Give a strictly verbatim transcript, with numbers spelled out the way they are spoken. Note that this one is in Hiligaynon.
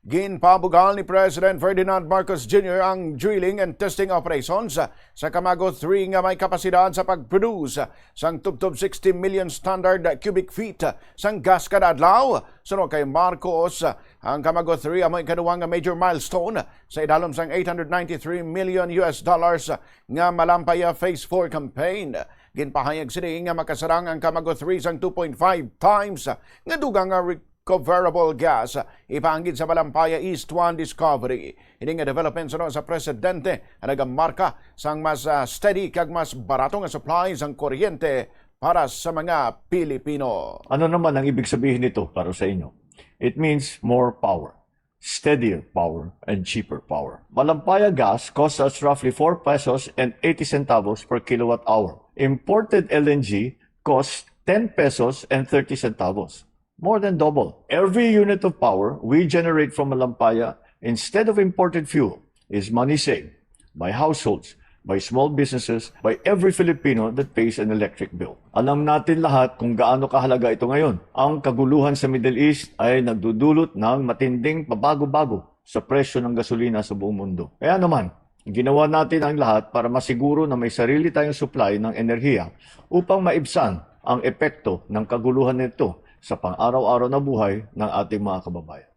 Ginpabugal ni President Ferdinand Marcos Junior ang drilling and testing operations sa Camago three nga may kapasidad sa pag-produce sang tubtob sixty million standard cubic feet sang gas kada adlaw. Suno kay Marcos, ang Camago three amo ikaduwa nga major milestone sa idalom sang eight hundred ninety-three million U S dollars nga Malampaya Phase four campaign. Ginpahayag sini nga makasarang ang Camago three sang two point five times nga dugang nga recoverable gas ipaanggid sa Malampaya East one discovery. Ini nga development suno sa presidente nga nagamarka sang mas, ah, steady kag mas barato nga supply sang kuryente para sa mga Pilipino. Ano naman ang ibig sabihin nito para sa inyo? It means more power, steadier power, and cheaper power. Malampaya gas costs us roughly four pesos and eighty centavos per kilowatt hour. Imported L N G costs ten pesos and thirty centavos. More than double. Every unit of power we generate from Malampaya instead of imported fuel is money saved by households, by small businesses, by every Filipino that pays an electric bill. Alam natin lahat kung gaano kahalaga ito ngayon. Ang kaguluhan sa Middle East ay nagdudulot ng matinding pabago-bago sa presyo ng gasolina sa buong mundo. Kaya naman, ginawa natin ang lahat para masiguro na may sarili tayong supply ng enerhiya upang maibsan ang epekto ng kaguluhan nito sa pang-araw-araw na buhay ng ating mga kababayan.